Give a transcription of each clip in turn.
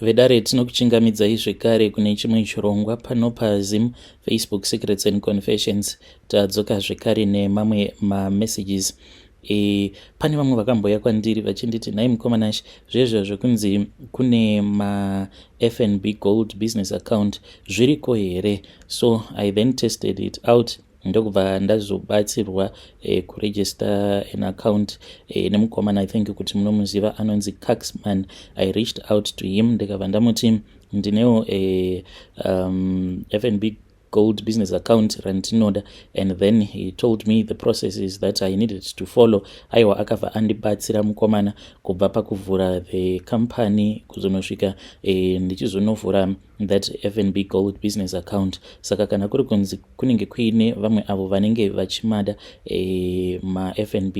Vedare, tinokuchingamidzai zvekare kune chimwe chirongwa pano paZim Facebook Secrets and Confessions. Tadzoka zvekare nemamwe mamessages. Pane vamwe vakambouya kwandiri vachinditi, "Nhai mukomanashi, zvezvo zvekunzi kune maFNB Gold business account zviriko here?" So I then tested it out, ndokubva ndazobatsirwa kuregister an account nemukomana, I think kuti munomuziva, anonzi Caxman. I reached out to him, ndikabva ndamuti ndinewo FNB Gold business account randinoda, and then he told me the processes that I needed to follow. Aiwa, akabva andibatsira mukomana kubva pakuvhura the company kuzonosvika ndichizonovhura that FNB Gold business account. Saka kana kuri kunzi kunenge kuine vamwe avo vanenge vachimada maFNB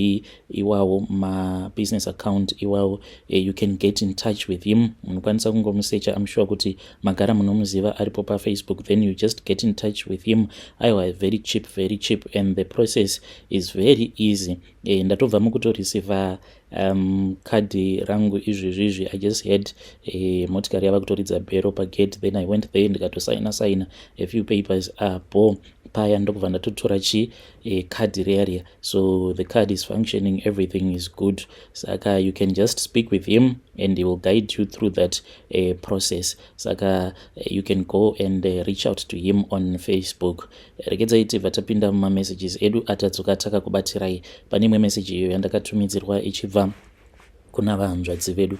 iwawo, mabusiness account iwawo, you can get in touch with him. Munokwanisa kungomusecha, I'm sure kuti magara munomuziva, aripo paFacebook. Then you just get in touch with him. Aiwa, very cheap, very cheap, and the process is very easy. Ndatobva mukutoreceiva kadhi rangu izvezvizvi. I just had motikari yava kutoridza bhero pagate, then I went there, ndikatosaina saina a few papers apo paya, ndokubva ndatotora chi kadhi riya riya. So the card is functioning, everything is good. Saka you can just speak with him and he will guide you through that process. Saka you can go and reach out to him on Facebook. Regedzai tibva tapinda mumamessages edu atadzoka takakubatirai. Pane imwe meseji iyo yandakatumidzirwa ichibva kuna vahanzvadzi vedu.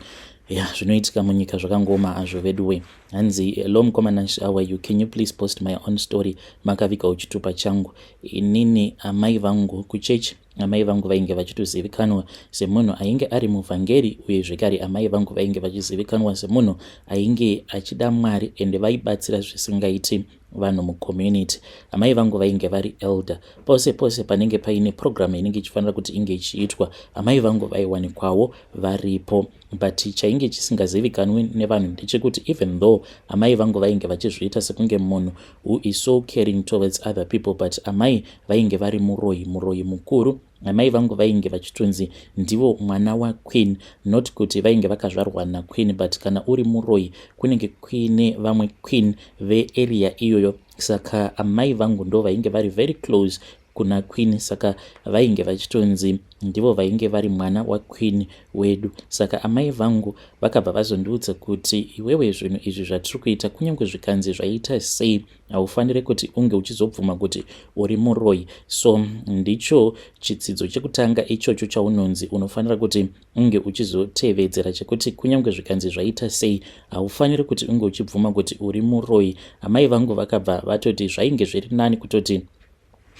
Ya, zvinoitika munyika zvakangoma azvo vedu we. Hanzi, "Hello mukomana, how are you? Can you please post my own story? Makaviga uchitupa changu. Inini amai vangu kuchechi, amai vangu vainge vachitozivikanwa semunhu ainge ari muvhangeri, uye zvekare amai vangu vainge vachizivikanwa semunhu ainge achida Mwari, ende vaibatsira zvisingaiti vanhu mucommunity. Amai vangu vainge vari elder. Pose pose panenge paine purogiramu inenge ichifanira kuti inge ichiitwa, amai vangu vaiwanikwawo varipo. But chainge chisingazivikanwi nevanhu ndechekuti even though amai vangu vainge vachizviita sekunge munhu who is so caring towards other people, but amai vainge vari muroyi, muroyi mukuru. Amai vangu vainge vachitonzi ndivo mwana waqueen, not kuti vainge vakazvarwa naqueen, but kana uri muroyi kunenge kuine vamwe queen vearea iyoyo. Saka amai vangu ndo vainge vari very close kuna queen, saka vainge vachitonzi ndivo vainge vari mwana waqueen wedu. Saka amai vangu vakabva vazondiudza kuti, 'Iwewe, zvinhu izvi zvatiri kuita, kunyange zvikanzi zvaita sei, haufaniri kuti unge uchizobvuma kuti uri muroyi. So ndicho chidzidzo chekutanga ichocho chaunonzi unofanira kuti unge uchizotevedzera, chekuti kunyange zvikanzi zvaita sei, haufaniri kuti unge uchibvuma kuti uri muroyi.' Amai vangu vakabva vatoti zvainge zviri nani kutoti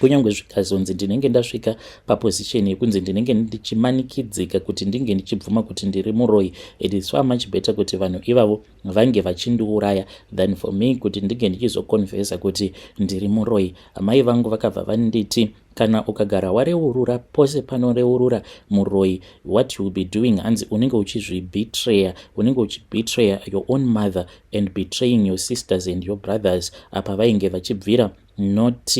kunyange zvikazonzi ndinenge ndasvika paposition yekunzi ndinenge ndichimanikidzika kuti ndinge ndichibvuma kuti ndiri muroyi, it is far much better kuti vanhu ivavo vange vachindiuraya than for me kuti ndinge ndichizoconfessa kuti ndiri muroyi. Amai vangu vakabva vanditi, kana ukagara wareurura pose panoreurura muroyi, what you will be doing, hanzi unenge uchizvibetraya, unenge uchibetraya your own mother and betraying your sisters and your brothers." Apa vainge vachibvira not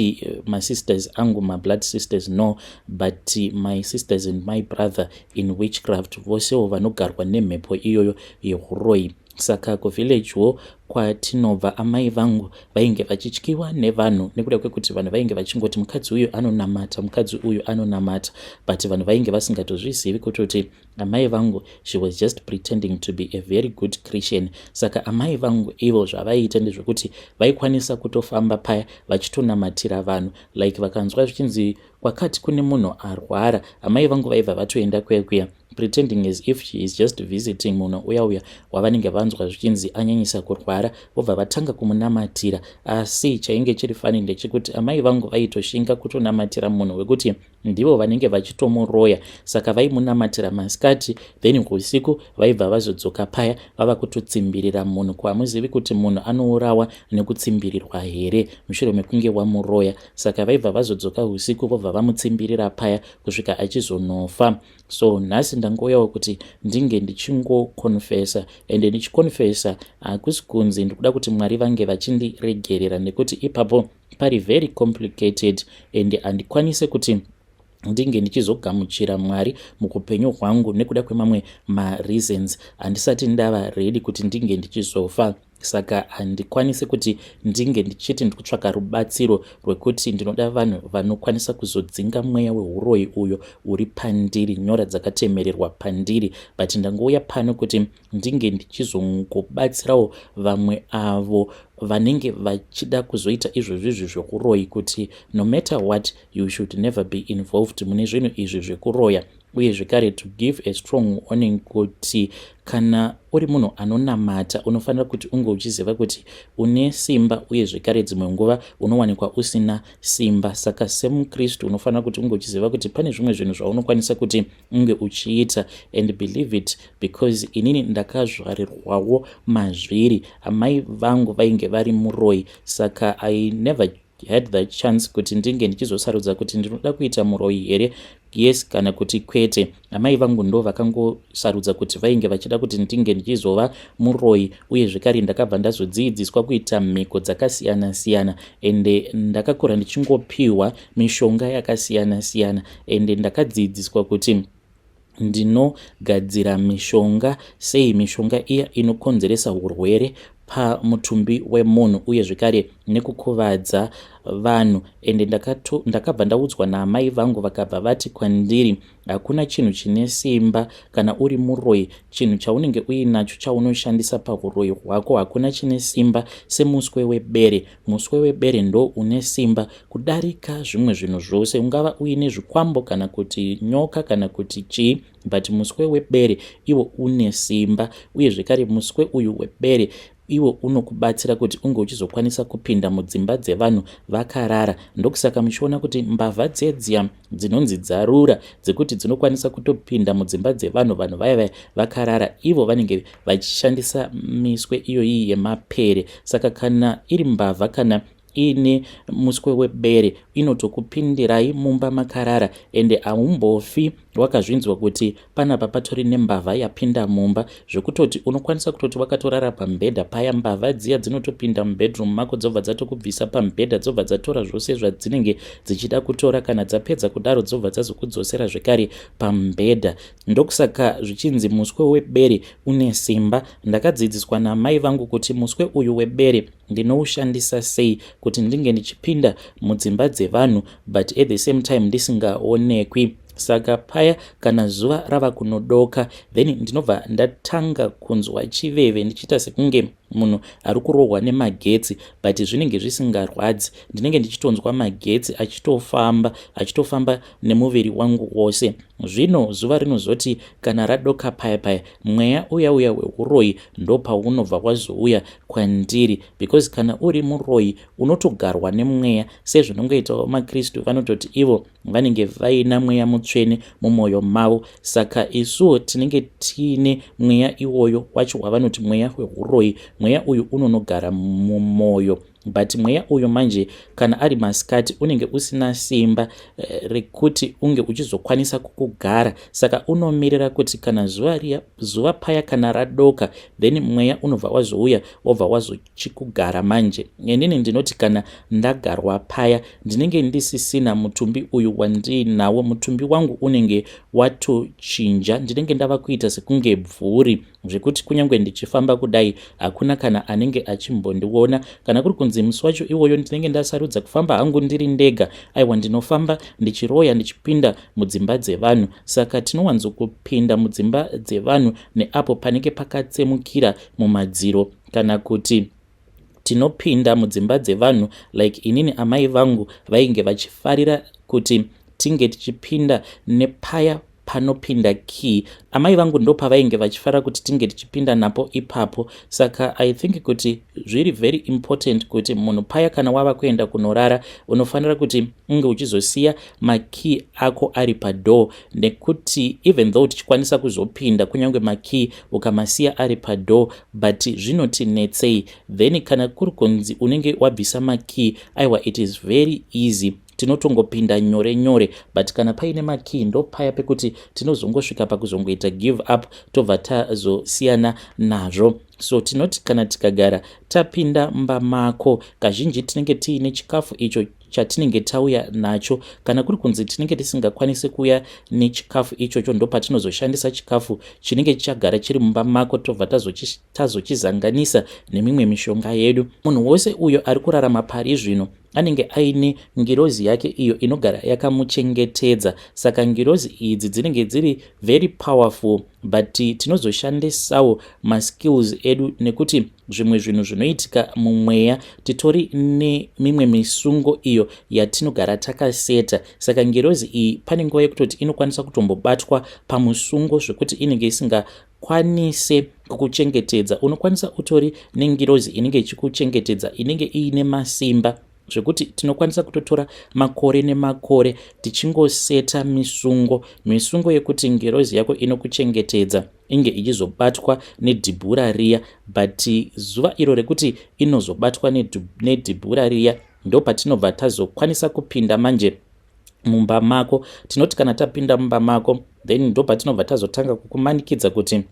masisters angu, mablood sisters, no, but my sisters and my brother in witchcraft, vosewo vanogarwa nemhepo iyoyo yeuroyi. Saka kuvillagewo kwatinobva, amai vangu vainge vachityiwa nevanhu nekuda kwekuti vanhu vainge vachingoti, 'Mukadzi uyu anonamata, mukadzi uyu anonamata.' But vanhu vainge vasingatozvizivi kutoti amai vangu, she was just pretending to be a very good Christian. Saka amai vangu ivo zvavaiita ndezvekuti vaikwanisa kutofamba paya vachitonamatira vanhu. Like vakanzwa zvichinzi kwakati kune munhu arwara, amai vangu vaibva vatoenda kuya kuya, pretending as if she is just visiting munhu uya uya wavanenge vanzwa zvichinzi anyanyisa kurwara, vobva vatanga kumunamatira. Asi chainge chiri funny ndechekuti amai vangu vaitoshinga kutonamatira munhu wekuti ndivo vanenge vachitomuroya. Saka vaimunamatira masikati, then usiku vaibva vazodzoka paya vava kutotsimbirira munhu. Kwamuzivi kuti munhu anourawa nekutsimbirirwa here mushure mekunge wamuroya? Saka vaibva vazodzoka usiku, vobva vamutsimbirira paya kusvika achizonofa. So nhasi ndangouyawo kuti ndinge ndichingoconfessa, ende ndichiconfessa hakusi kunzi ndikuda kuti Mwari vange vachindiregerera, nekuti ipapo pari very complicated and handikwanise kuti Ndinge ndichizogamuchira Mwari mukupenyu hwangu nekuda kwemamwe mareasons. Handisati ndava ready kuti ndinge ndichizofa, saka handikwanisi kuti ndinge ndichiti ndikutsvaka rubatsiro rwekuti ndinoda vanhu vanokwanisa kuzodzinga mweya weuroyi uyo uri pandiri, nyora dzakatemererwa pandiri, but ndangouya pano kuti ndinge ndichizongobatsirawo vamwe avo vanenge vachida kuzoita izvozvo izvi zvekuroyi, kuti no matter what, you should never be involved mune zvinhu izvi zvekuroya. Uye zvekare to give a strong warning kuti kana uri munhu anonamata, unofanira kuti unge uchiziva kuti une simba, uye zvekare dzimwe nguva unowanikwa usina simba. Saka semukristu unofanira kuti unge uchiziva kuti pane zvimwe zvinhu zvaunokwanisa kuti unge uchiita. And believe it, because inini ndakazvarirwawo mazviri. Amai vangu vainge vari muroi, saka I never had the chance kuti ndinge ndichizosarudza kuti ndinoda kuita muroi here, yes kana kuti kwete. Amai vangu ndo vakangosarudza kuti vainge vachida kuti ndinge ndichizova muroi. Uye zvekare ndakabva ndazodzidziswa kuita mhiko dzakasiyana-siyana, ende ndakakura ndichingopiwa mishonga yakasiyana-siyana, ende ndakadzidziswa kuti ndinogadzira mishonga sei, mishonga iya inokonzeresa urwere pamutumbi wemunhu, uye zvekare nekukuvadza vanhu. Ende ndakabva ndaudzwa naamai vangu, vakabva vati kwandiri, "Hakuna chinhu chine simba kana uri muroi. Chinhu chaunenge uinacho chaunoshandisa pauroi hwako, hakuna chine simba semuswe webere. Muswe webere ndo une simba kudarika zvimwe zvinhu zvose. Ungava uine zvikwambo kana kuti nyoka kana kuti chii, but muswe webere iwo une simba. Uye zvekare muswe uyu webere iwo unokubatsira kuti unge uchizokwanisa kupinda mudzimba dzevanhu vakarara. Ndokusaka muchiona kuti mbavha dzedziya dzinonzi dzarura, dzekuti dzinokwanisa kutopinda mudzimba dzevanhu, vanhu vaya vaya vakarara, ivo vanenge vachishandisa miswe iyoyi yemapere. Saka kana iri mbavha, kana iine muswe webere, inotokupindirai mumba makarara, ende haumbofi wakazvinzwa kuti panapa patori nembavha yapinda mumba, zvekutoti unokwanisa kutoti wakatorara pamubhedha paya, mbavha dziya dzinotopinda mubedroom mako, dzobva dzatokubvisa pamubhedha, dzobva dzatora zvose zvadzinenge dzichida kutora. Kana dzapedza kudaro, dzobva dzazokudzosera zvekare pamubhedha. Ndokusaka zvichinzi muswe webere une simba. Ndakadzidziswa namai vangu kuti muswe uyu webere ndinoushandisa sei kuti ndinge ndichipinda mudzimba dzevanhu, but at the same time ndisingaonekwi. Saka paya kana zuva rava kunodoka, then ndinobva ndatanga kunzwa chiveve, ndichiita sekunge munhu ari kurohwa nemagetsi, but zvinenge zvisingarwadzi. Ndinenge ndichitonzwa magetsi achitofamba, achitofamba nemuviri wangu wose. Zvino zuva rinozoti kana radoka paya paya, mweya uya uya weuroyi ndopaunobva wazouya kwandiri, because kana uri muroyi unotogarwa nemweya, sezvinongoitawo makristu vanototi ivo vanenge vaina mweya mutsvene mumwoyo mavo. Saka isuwo tinenge tiine mweya iwoyo wacho wavanoti mweya weuroyi. Mweya uyu unonogara mumwoyo, but mweya uyu manje kana ari masikati unenge usina simba rekuti unge uchizokwanisa kukugara. Saka unomirira kuti kana zuva riya, zuva paya kana radoka, then mweya unobva wazouya, wobva wazochikugara manje. Inini ndinoti kana ndagarwa paya, ndinenge ndisisina mutumbi uyu wandiinawo. Mutumbi wangu unenge watochinja, ndinenge ndava kuita sekunge bvuri, zvekuti kunyange ndichifamba kudai, hakuna kana anenge achimbondiona. Kana kuri kunzi musi wacho iwoyo ndinenge ndasarudza kufamba hangu ndiri ndega, aiwa, ndinofamba ndichiroya, ndichipinda mudzimba dzevanhu. Saka tinowanzokupinda mudzimba dzevanhu neapo panenge pakatsemukira mumadziro, kana kuti tinopinda mudzimba dzevanhu. Like inini, amai vangu vainge vachifarira kuti tinge tichipinda nepaya panopinda key. Amai vangu ndo pavainge vachifarira kuti tinge tichipinda napo ipapo. Saka I think kuti zviri very important kuti munhu paya kana wava kuenda kunorara, unofanira kuti unge uchizosiya makey ako ari padoor, nekuti even though tichikwanisa kuzopinda kunyange makey ukamasiya ari padoor, but zvinotinetsei. Then kana kuri kunzi unenge wabvisa makey, aiwa, it is very easy, tinotongopinda nyore nyore. But kana paine makey, ndo paya pekuti tinozongosvika pakuzongoita give up, tobva tazosiyana nazvo. So tinoti kana tikagara tapinda mumba mako, kazhinji tinenge tiine chikafu icho. Chatinenge tauya nacho, kana kuri kunzi tinenge tisingakwanisi kuuya nechikafu ichocho, ndopatinozoshandisa chikafu chinenge chagara chiri mumba mako, tobva tazochizanganisa nemimwe mishonga yedu. Munhu wose uyo ari kurarama pari zvino anenge aine ngirozi yake iyo inogara yakamuchengetedza. Saka ngirozi idzi dzinenge dziri very powerful, but tinozoshandisawo maskills edu, nekuti zvimwe zvinhu zvinoitika mumweya, titori nemimwe misungo iyo yatinogara takaseta. Saka ngirozi iyi pane nguva yekutoti inokwanisa kutombobatwa pamusungo zvekuti inenge isingakwanise kukuchengetedza. Unokwanisa utori nengirozi inenge ichikuchengetedza, inenge iine masimba zvekuti tinokwanisa kutotora makore nemakore tichingoseta misungo, misungo yekuti ngirozi yako inokuchengetedza inge ichizobatwa nedhibhura riya. But zuva iro rekuti inozobatwa nedhibhura riya, ndopatinobva tazokwanisa kupinda manje mumba mako. Tinoti kana tapinda mumba mako, then ndopatinobva tazotanga kukumanikidza kuti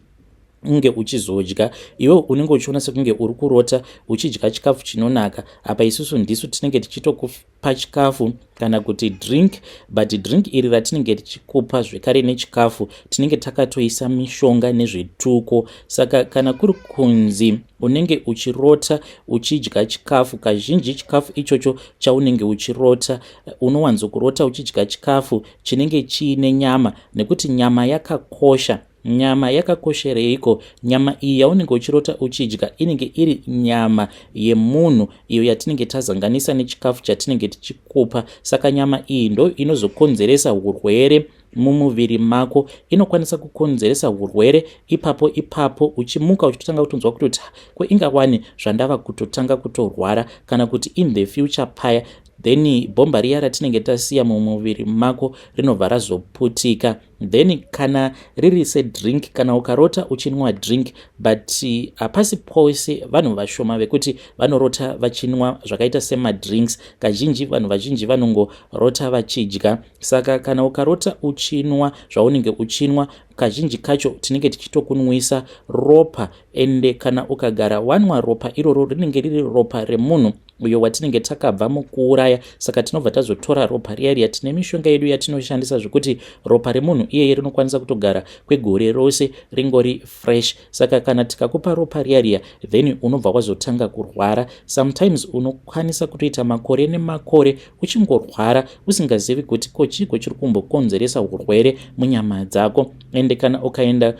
unge uchizodya. Iwe unenge uchiona sekunge uri kurota uchidya chikafu chinonaka. Apa isusu ndisu tinenge tichitokupa chikafu kana kuti drink, but drink iri ratinenge tichikupa zvekare nechikafu, tinenge takatoisa mishonga nezvituko. Saka kana kuri kunzi unenge uchirota uchidya chikafu, kazhinji chikafu ichocho chaunenge uchirota, unowanzokurota uchidya chikafu chinenge chiine nyama, nekuti nyama yakakosha. Nyama yakakoshereiko? Nyama iyi yaunenge uchirota uchidya inenge iri nyama yemunhu iyo yatinenge tazanganisa nechikafu chatinenge tichikupa. Saka nyama iyi ndo inozokonzeresa urwere mumuviri mako. Inokwanisa kukonzeresa urwere ipapo ipapo, uchimuka uchitotanga kutonzwa kutoti, "Ko ingawani zvandava kutotanga kutorwara?" Kana kuti in the future paya, then bhomba riya ratinenge tasiya mumuviri mako rinobva razoputika. Then kana riri sedrink, kana ukarota uchinwa drink, but hapasi pose, vanhu vashoma vekuti vanorota vachinwa zvakaita semadrinks. Kazhinji vanhu vazhinji vanongorota vachidya. Saka kana ukarota uchinwa zvaunenge uchinwa, kazhinji kacho tinenge tichitokunwisa ropa. Ende kana ukagara wanwa ropa iroro, rinenge riri ropa remunhu uyo watinenge takabva mukuuraya. Saka tinobva tazotora ropa riya riya, tine mishonga yedu yatinoshandisa zvekuti ropa remunhu iyeye rinokwanisa kutogara kwegore rose ringori fresh. Saka kana tikakupa ropa riya riya, then unobva wazotanga kurwara. Sometimes unokwanisa kutoita makore nemakore uchingorwara, usingazivi kuti ko chiiko chiri kumbokonzeresa urwere munyama dzako. Ende kana ukaenda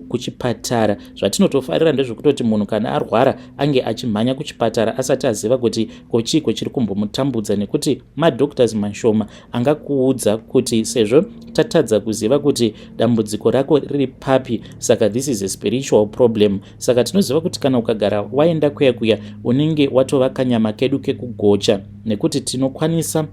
kuchipatara, zvatinotofarira ndezvekutoti munhu kana arwara ange achimhanya kuchipatara asati aziva kuti ko chiiko chiri kumbomutambudza, nekuti madoctors mashoma angakuudza kuti sezvo tatadza kuziva kuti dambudziko rako riri papi, saka this is a spiritual problem. Saka tinoziva kuti kana ukagara waenda kuya kuya, unenge watova kanyama kedu kekugocha, nekuti tinokwanisa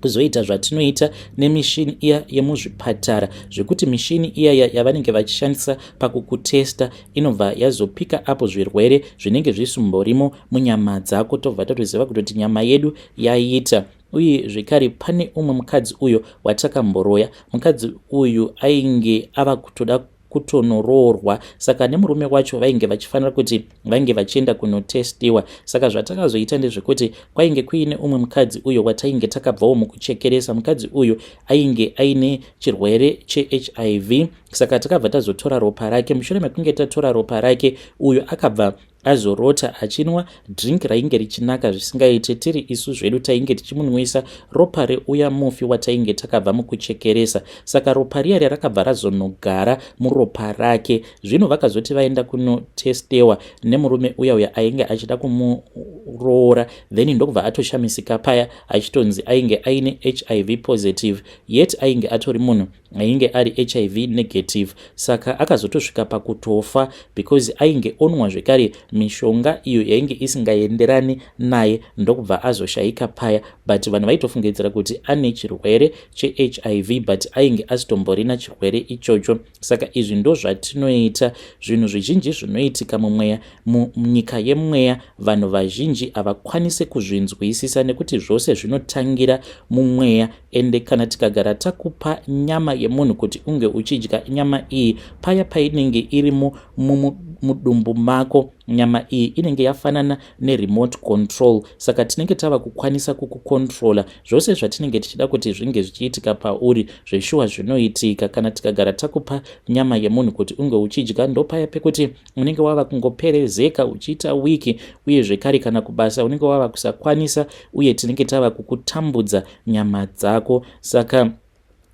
kuzoita zvatinoita nemishini iya yemuzvipatara, zvekuti mishini iyaya yavanenge vachishandisa pakukutesta inobva yazopika apo zvirwere zvinenge zvisimborimo munyama dzako, tobva tatoziva kutoti nyama yedu yaita. Uye zvekare pane umwe mukadzi uyo watakamboroya. Mukadzi uyu ainge ava kutoda kutonoroorwa, saka nemurume wacho vainge vachifanira kuti vange vachienda kunotestiwa. Saka zvatakazoita ndezvekuti kwainge kuine umwe mukadzi uyo watainge takabvawo mukuchekeresa. Mukadzi uyu ainge aine chirwere cheHIV, saka takabva tazotora ropa rake. Mushure mekunge tatora ropa rake, uyo akabva azorota achinwa drink rainge richinaka zvisingaite, tiri isu zvedu tainge tichimunwisa ropa reuya mufi watainge takabva mukuchekeresa. Saka ropa riya riya rakabva razonogara muropa rake. Zvino vakazoti vaenda kunotestewa nemurume uya uya ainge achida kumuroora, then ndokubva atoshamisika paya achitonzi ainge aine HIV positive, yet ainge atori munhu ainge ari HIV negative. Saka akazotosvika pakutofa because ainge onwa zvekare mishonga iyo yainge isingaenderani naye, ndokubva azoshayika paya. But vanhu vaitofungidzira kuti ane chirwere cheHIV, but ainge asitomborina chirwere ichocho. Saka izvi ndo zvatinoita. Zvinhu zvizhinji zvinoitika mumweya, munyika yemweya, vanhu vazhinji. Vazhinji havakwanise kuzvinzwisisa nekuti zvose zvinotangira mumweya. Ende kana tikagara takupa nyama yemunhu kuti unge uchidya nyama iyi, paya painenge iri mudumbu mako, nyama iyi inenge yafanana neremote control. Saka tinenge tava kukwanisa kukucontrola. Zvose zvatinenge tichida kuti zvinge zvichiitika pauri, zveshuwa zvinoitika. Kana tikagara takupa nyama yemunhu kuti unge uchidya, ndopaya pekuti unenge wava kungoperezeka, uchiita weak, uye zvekare kana kubasa unenge wava kusakwanisa, uye tinenge tava kukutambudza nyama dzako. Saka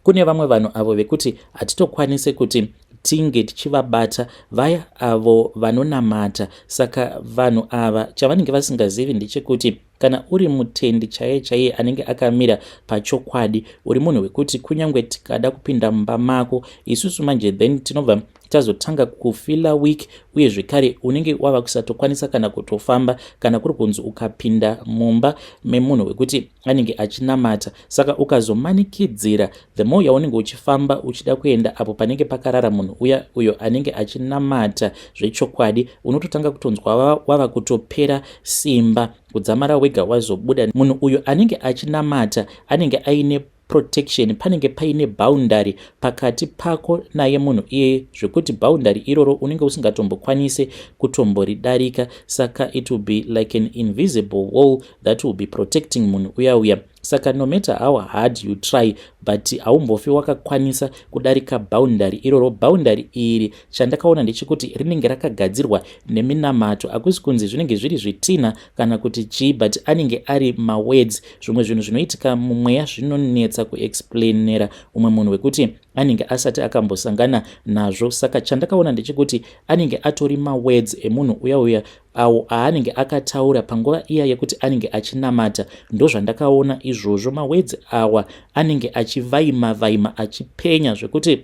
kune vamwe vanhu avo vekuti hatitokwanise kuti tinge tichivabata, vaya avo vanonamata. Saka vanhu ava chavanenge vasingazivi ndechekuti kana uri mutendi chaiye chaiye anenge akamira pachokwadi, uri munhu wekuti kunyange tikada kupinda mumba mako isusu manje, then tinobva tazotanga kufeela weak, uye zvekare unenge wava kusatokwanisa kana kutofamba, kana kuri kunzi ukapinda mumba memunhu wekuti anenge achinamata. Saka ukazomanikidzira, the more yaunenge uchifamba uchida kuenda apo panenge pakarara munhu uya uyo anenge achinamata zvechokwadi, unototanga kutonzwa wava kutopera simba kudzamara wega wazobuda. Munhu uyu anenge achinamata anenge aine protection. Panenge paine boundary pakati pako naye munhu iyeye, zvekuti boundary iroro unenge usingatombokwanise kutomboridarika. Saka it will be like an invisible wall that will be protecting munhu uya uya. Saka no matter how hard you try, but haumbofi wakakwanisa kudarika boundary iroro. Boundary iri, chandakaona ndechekuti rinenge rakagadzirwa neminamato. Hakusi kunzi zvinenge zviri zvitina kana kuti chii, but anenge ari mawords. Zvimwe zvinhu zvinoitika mumweya zvinonetsa kuexplainera umwe munhu wekuti anenge asati akambosangana nazvo. Saka chandakaona ndechekuti anenge atori mawords emunhu uya uya awo aanenge akataura panguva iya yekuti anenge achinamata. Ndozvandakaona izvozvo. Mawords awa anenge achivaima vaima, achipenya, zvekuti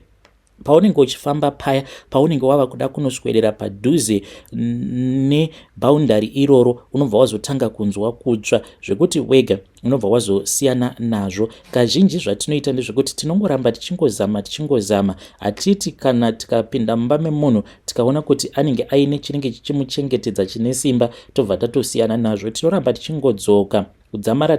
paunenge uchifamba paya, paunenge wava kuda kunoswedera padhuze neboundary iroro, unobva wazotanga kunzwa kutsva zvekuti wega unobva wazosiyana nazvo. Kazhinji zvatinoita ndezvekuti tinongoramba tichingozama, tichingozama. Hatiti kana tikapinda mumba memunhu, tikaona kuti anenge aine chinenge chichimuchengetedza chine simba, tobva tatosiyana nazvo. Tinoramba tichingodzoka kudzamara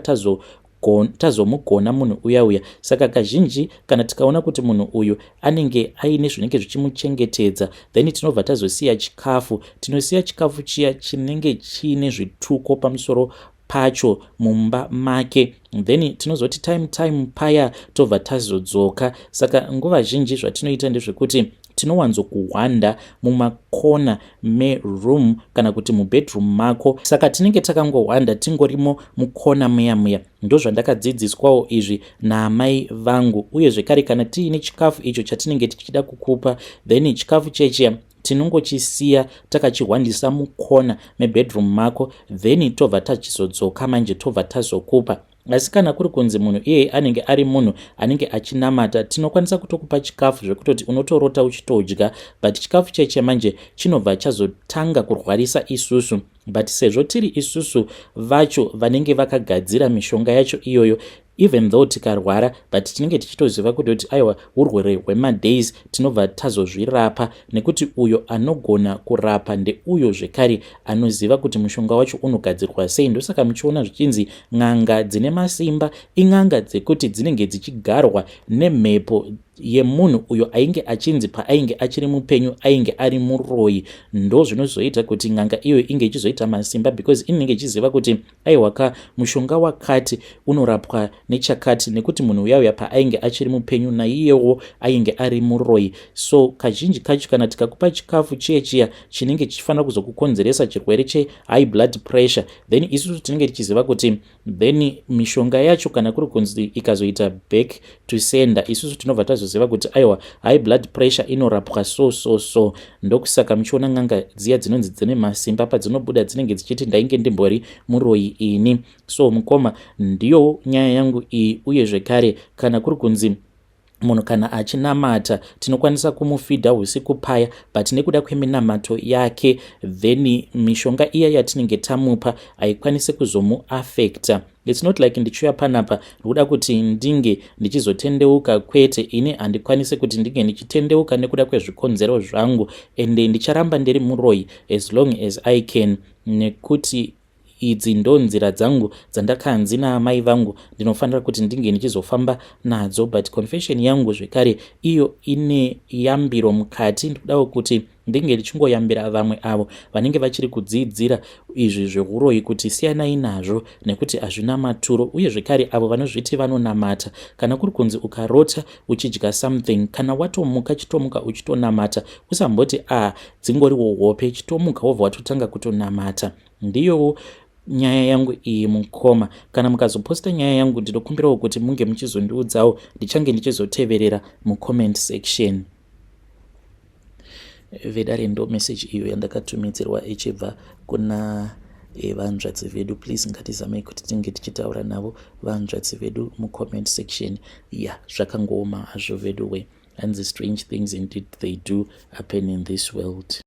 tazomugona munhu uya uya. Saka kazhinji kana tikaona kuti munhu uyu anenge aine zvinenge zvichimuchengetedza, then tinobva tazosiya chikafu. Tinosiya chikafu chiya chinenge chiine zvituko pamusoro pacho mumba make, then tinozoti time time paya tobva tazodzoka. Saka nguva zhinji zvatinoita ndezvekuti tinowanzokuhwanda mumakona meroom kana kuti mubedroom mako. Saka tinenge takangohwanda, tingorimo mukona muya muya. Ndozvandakadzidziswawo izvi naamai vangu. Uye zvekare kana tiine chikafu icho chatinenge tichida kukupa, then chikafu chechiya tinongochisiya takachihwandisa mukona mebedroom mako, then tobva tachizodzoka manje, tobva tazokupa. Asi kana kuri kunzi munhu iyeye anenge ari munhu anenge achinamata, tinokwanisa kutokupa chikafu zvekutoti unotorota uchitodya, but chikafu cheche manje chinobva chazotanga kurwarisa isusu. But sezvo tiri isusu vacho vanenge vakagadzira mishonga yacho iyoyo, even though tikarwara, but tinenge tichitoziva kuti aiwa, urwere hwemadays, tinobva tazozvirapa, nekuti uyo anogona kurapa ndeuyo zvekare anoziva kuti mushonga wacho unogadzirwa sei. Ndosaka muchiona zvichinzi n'anga dzine masimba in'anga dzekuti dzinenge dzichigarwa nemhepo yemunhu uyo ainge achinzi paainge achiri mupenyu ainge ari muroyi. Ndo zvinozoita kuti n'anga iyoyo inge ichizoita masimba, because inenge ichiziva kuti aiwaka, mushonga wakati unorapwa nechakati, nekuti munhu uya uya paainge achiri mupenyu naiyewo ainge ari muroyi. So kazhinji kacho kana tikakupa chikafu chiye chiya chinenge chichifanira kuzokukonzeresa chirwere chehigh blood pressure, then isusu tinenge tichiziva kuti then mishonga yacho, kana kuri kunzi ikazoita back to sender, isusu tinobva tazoziva kuti aiwa, high blood pressure inorapwa so so so. Ndokusaka muchiona n'anga dziya dzinonzi dzine masimba, padzinobuda dzinenge dzichiti, "Ndainge ndimbori muroyi ini." So mukoma, ndiyo nyaya yangu iyi. Uye zvekare kana kuri kunzi munhu kana achinamata, tinokwanisa kumufeeda usiku paya, but nekuda kweminamato yake, then mishonga iya yatinenge tamupa haikwanisi kuzomuaffecta. It's not like ndichiuya panapa ndikuda kuti ndinge ndichizotendeuka. Kwete, ini handikwanisi kuti ndinge ndichitendeuka nekuda kwezvikonzero zvangu, ende ndicharamba ndiri muroyi as long as I can, nekuti Idzi ndo nzira dzangu dzandakanzi naamai vangu ndinofanira kuti ndinge ndichizofamba nadzo, but confession yangu zvekare iyo ine yambiro mukati. Ndikudawo kuti ndinge ndichingoyambira vamwe avo vanenge vachiri kudzidzira izvi zveuroyi kuti siyanai nazvo nekuti hazvina maturo. Uye zvekare avo vanozviti vanonamata, kana kuri kunzi ukarota uchidya something, kana watomuka, chitomuka uchitonamata. Usamboti, "A, ah, dzingoriwo hope." Chitomuka wobva watotanga kutonamata. Ndiyowo nyaya yangu iyi, mukoma. Kana mukazoposta nyaya yangu, ndinokumbirawo kuti munge muchizondiudzawo, ndichange ndichizoteverera mucomment section. Vedare, ndo message iyo yandakatumidzirwa ichibva kuna vanzvadzi vedu. Please, ngatizamei kuti tinge tichitaura navo vanzvadzi vedu mucomment section. Ya, zvakangooma hazvo vedu we. And the strange things indeed, they do happen in this world.